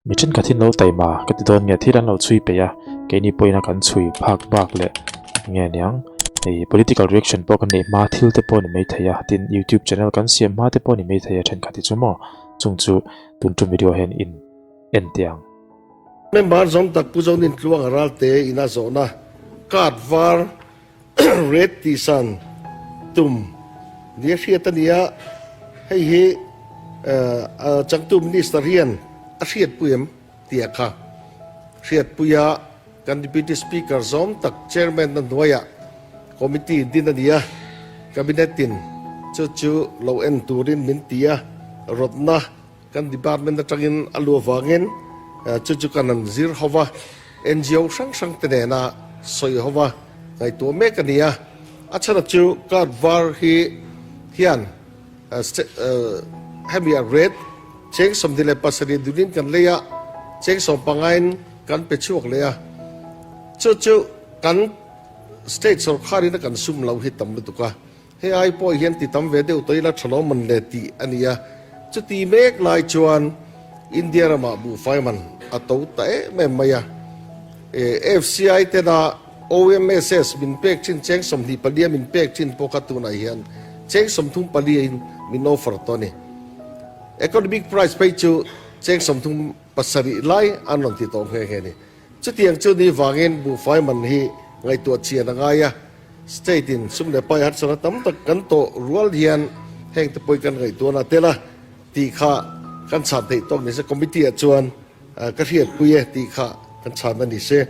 Mi thenkhat hi an lo taima ka ti dawn nge thil an lo chhui peih a, keini pawhin a kan chhui phak bak leh nge niang hei political reaction pawh kan neih hma thil te pawh a ni maithei a, tin youtube channel kan siam hma te pawh a ni maithei a thenkhat hi chu maw chung chu tun tum video hian in en teh ang. Member zawng tak Pu Zonin Tluanga Ralte ina zawhna card var Red tihsan tum nia hriat a ni a, hei hi changtu Minister hian a hriatpui em tih a kha hriatpui a, kan Deputy Speaker zawm tak Chairman na hnuaiah Committee din a ni a, Cabinet in chu chu lo en turin min ti a, rawtna Kan department atangin a lu avangin chu chu kan han zir ho va, NGO hrang hrang te nena sawi ho va ngaihtuah mek a ni a. A chhan chu card var hi hian hemi a rate cheng 27 dunin kan lei a, cheng sawmpangain kan pe chhuak leh a. Chu chu kan state sorkharin a kan sum lo hi tam lutuk a. Hei ai pawh hian ti tam ve deuh tawh ila tha lo man le tih a ni a, chuti mek lai chuan India ramah buhfai man a to ta em em mai a. FCI tena OMSS min pek thin cheng 24 a min pek thin pawh kha tunah hian cheng 34 in min offer tawh a ni. Economic price phei chu cheng 37 lai an rawn ti tawh nghe nghe a ni. Chutiang chu ni vangin buhfai man hi ngaihtuah chian a ngai a, state in sum leh pai harsatna tam tak kan tawh rual hian heng te pawhin kan ngaihtuahna a tel a tih kha kan chhan theih tawk ni se, committee ah chuan ka hriatpui e tih kha kan chhan a ni se.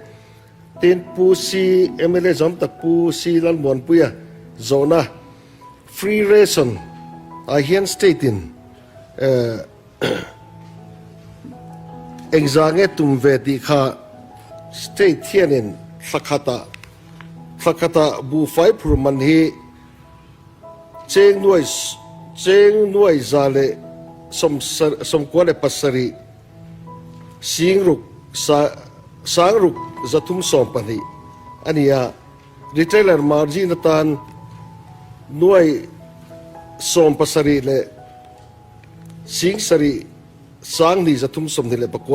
Tin, Pu C mla zawm tak Pu C Lalmuanpuia zawhna free ration ah hian state in Engzah nge tum ve tih kha state hianin thla khatah thla khatah buhfai phur man hi cheng nuai cheng nuai za leh sawm 97 singruk sa sangruk 312 a ni a, retailer margin atan nuai 17 leh Sing sarih sang ni 329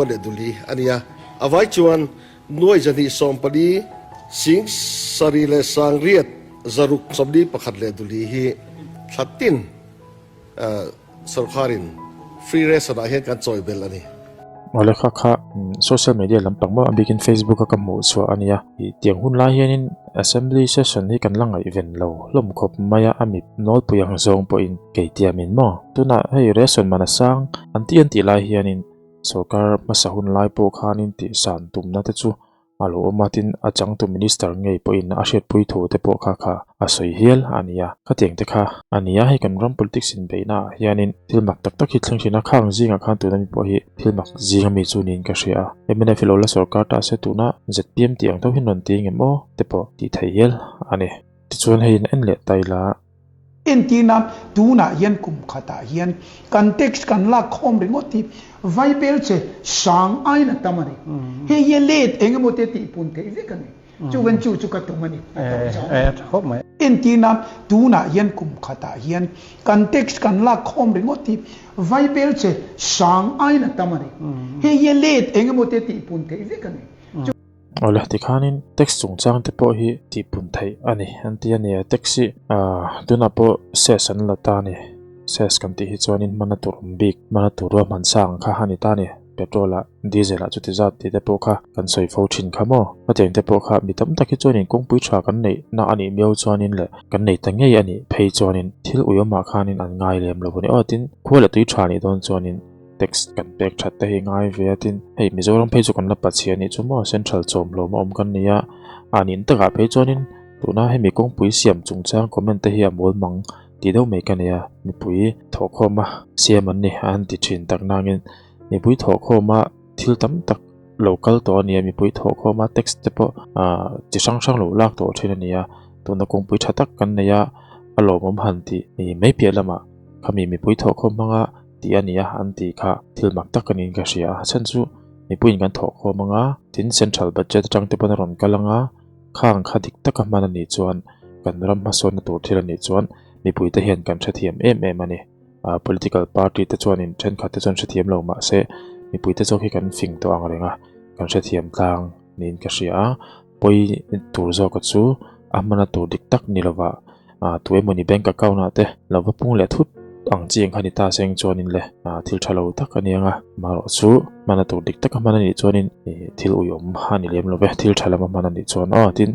leh duli a ni a, a vai chuan nuai 214 sing sarih leh sang riat 641 leh duli hi thla tin sorkarin free ration ah hian kan chawi belh a ni. Awle kha kha social media lampang maw a bikin Facebook a ka hmuh chhuah a nia. Ih tiang hun lai hianin assembly session hi kan la ngaihven lo hlawm khawp mai a, a mit nawlpui ang zawng pawhin kei tiamin maw. Tunah hei ration man a sang an ti an tih lai hianin sorkar hmasa hun lai pawh khanin tihsan tumna te chu A lo awm a, tin a changtu Minister ngei pawhin a hriatpui thu te pawh kha kha a sawi hial a ni a. Khatiang te kha a ni a, hei kan ram politics inbeihna ah hianin thil mak tak tak hi thleng thin a, khang zingah khan tuna mi pawh hi thil mak zinga mi chu niin ka hria a. Mnf hi lo la sorkar ta se tuna zpm tih ang tho hi rawn ti engem aw te pawh tih theih hial a ni. Tichuan hei in en leh ta ila. Entirna, Tunah hian kum khatah hian kan tax kan lak khawm ringawt hi vaibel che sang aiin a tam a ni. Hei hi a let eng emaw te tihpun theih vek a ni. Chuvan chu chu ka tum a ni. A tam zau mai. Entirna, Tunah hian kum khatah hian kan tax kan lak khawm ringawt hi vaibel che sang aiin a tam a ni. Hei hi a let eng emaw te tihpun theih vek a ni. Awle tikhanin tax chungchang te pawh hi tihpun theih a ni an ti a ni a tax hi ah tunah pawh cess an la ta a ni cess kan tih hi chuanin hmana tur awm bik hmana tur ruahman sa ang kha a ni ta a ni petrol ah diesel ah chuti zat tih te pawh kha kan sawi fo thin kha maw hetiang te pawh kha mi tam tak hi chuanin kawngpui tha kan neih na a nih miau chuanin leh kan nei ta ngei a nih phei chuanin thil uiawmah khanin an ngai lem lo a ni aw tin khua leh tui tha nih dawn chuanin. Tax kan pek that te hi ngai ve a tin hei Mizoram phei chu kan la pachhia anih chu maw central chawm hlawm a awm kan ni a a nin takah phei chuanin tuna hemi kawngpui siam chungchang comment te hi a mawl mang tih deuh mai ka nei a mipui thawhkhawm a siam an ni a han ti thin tak nangin mipui thawhkhawm a thil tam tak lo kal tawh a ni a mipui thawhkhawm a tax te pawh ah chi hrang hrang lo lak tawh thin a ni a tuna kawngpui tha tak kan nei a a lawmawm han tih mai piah lamah khami mipui thawhkhawm hmanga tih a ni a, an tih kha thil mak tak a niin ka hria a, chhan chu mipuiin kan thawh khawm ang a, tin central budget atang te pawn a rawn kal ang a, khang kha dik taka hman a nih chuan kan ram hmasawnna tur thil a nih chuan mipuite hian kan hrethiam em em a ni. Ah political party te chuanin thenkhat te chuan hrethiam lo mah se Mipuite zawk hi kan fing tawh ang reng a, kan hrethiam tlang niin ka hria a. Pawi tur zawka chu a hmana tur dik tak ni lova tu emawni bank account ah te lo va pung leh thut ang chi ang kha ni ta seng chuanin le thil tha lo tak a ni ang a. Amaherawh chu hmana tur dik taka hman a nih chuanin thil uiawm a ni lem lo ve, thil tha lama hman a nih chuan aw tin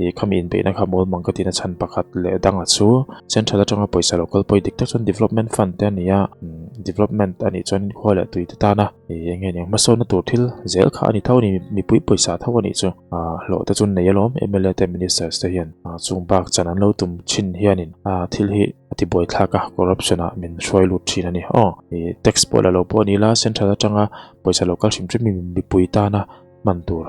Ih khami inbeihna kha mawl mang ka tina chhan pakhat leh dangah chu central atanga pawisa lo kal pawih dik tak chuan development fund te a ni a, development a nih chuan khua leh tui te tana ih eng nge niang hmasawnna tur thil zel kha a ni tho a ni mipui pawisa tho a nih chu ah hlawh te chu an nei alawm mla te ministers te hian ah chung bak chan an lo tum thin hianin ah thil hi a ti buai thlak a corruption ah min hruai lut thin a ni aw ih tax pawh la lo pawh a ni la central atanga pawisa lo kal hrim hrim mipui tana hman tur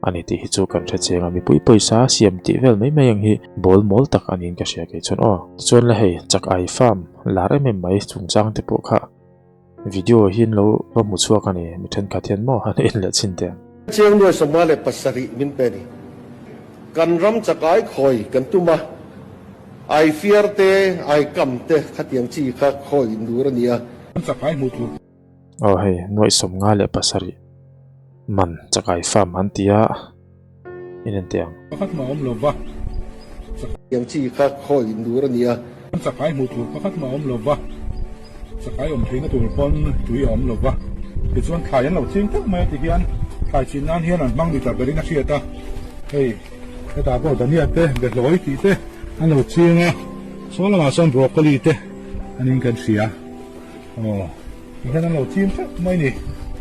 a ni tih hi chu kan hre chiang a, mipui pawisa siam tih vel mai mai ang hi bawl mawl tak a niin ka hria kei chuan aw. Tichuan la hei chak ai farm lar em em mai chungchang te pawh kha video hi an lo va hmu chhuak a ni, mi thenkhat hian maw han en leh chhin teh ang. Chiang nuai 57 min pe ni. Kan ram chak ai khawi kan tum a, ai fiar te, ai kam te khatiang chi kha khawi nur a ni a. Kan chak ai hmuh tur. Aw hei nuaih 57 man chakai farm an ti a in en teh ang. Pakhat mah awm lo va. Tiang chi kha khawi nur a nia. Chakai hmuh tur pakhat mah awm lo va. Chakai awm theihna tur pawn tui a awm lo va. Tichuan thlai an lo ching teuh mai a ti hian thlai chin nan hian an hmang ni ta berin a hriat a. Hei hetah pawh dania te behlawi tih te an lo ching a. Saw lamah sawn broccoli te an in kan hria. Aw, ti hian an lo chim teuh mai ni.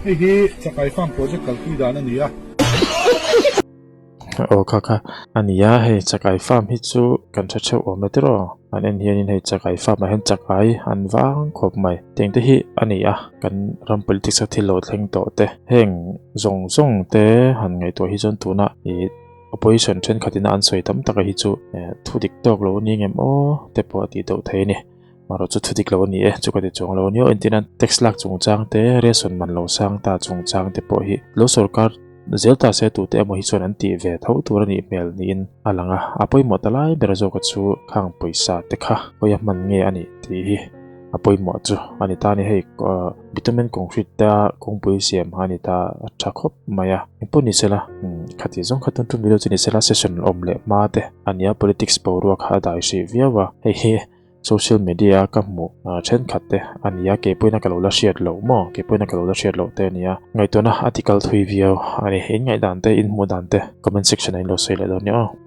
Hei hi Chakai Farm Project kalpui dan a ni a. Aw kha kha a ni a, hei Chakai Farm hi chu kan hre theuh awm e tiraw. An en hianin hei Chakai Farm ah hian chakai an vang khawp mai. Tiang te hi a ni a, kan ram politics a thil lo thleng tawh te, heng zawng zawng te han ngaihtuah hi chuan tuna ih opposition thenkhatin a an sawi tam taka hi chu thu dik tawk lo a ni ngem aw te pawh a tih deuh thei a ni. Marawh chu thudik lo a ni e, chu ka ti chuang lo a ni aw. Entirnan tax lak chungchang te, ration man lo sang ta chungchang te pawh hi lo sorkar zel ta se tute emaw hi chuan an tih ve tho tur a nih hmel niin a lang a. A pawimawh ta lai ber zawka chu khang pawisa te kha hawi a hman nge a nih tih hi a pawimawh chu a ni ta a ni. Hei bitumen concrete te a kawngpui siam a ni ta a tha khawp mai a. Engpawh ni sela khati zawng kha tun tum video chu ni sela session awm leh hma te a nia politics boruak kha a dai hrih viau a. Hei hi Social media a ka hmuh thenkhat te a ni a, keipawhin a ka lo la hriat loh maw? Keipawhin a ka lo la hriat loh te a ni a, ngaihtuahna a ti kal thui viau a ni. In ngaihdan te, in hmuh dan te comment section ah in lo sawi leh dawn nia aw.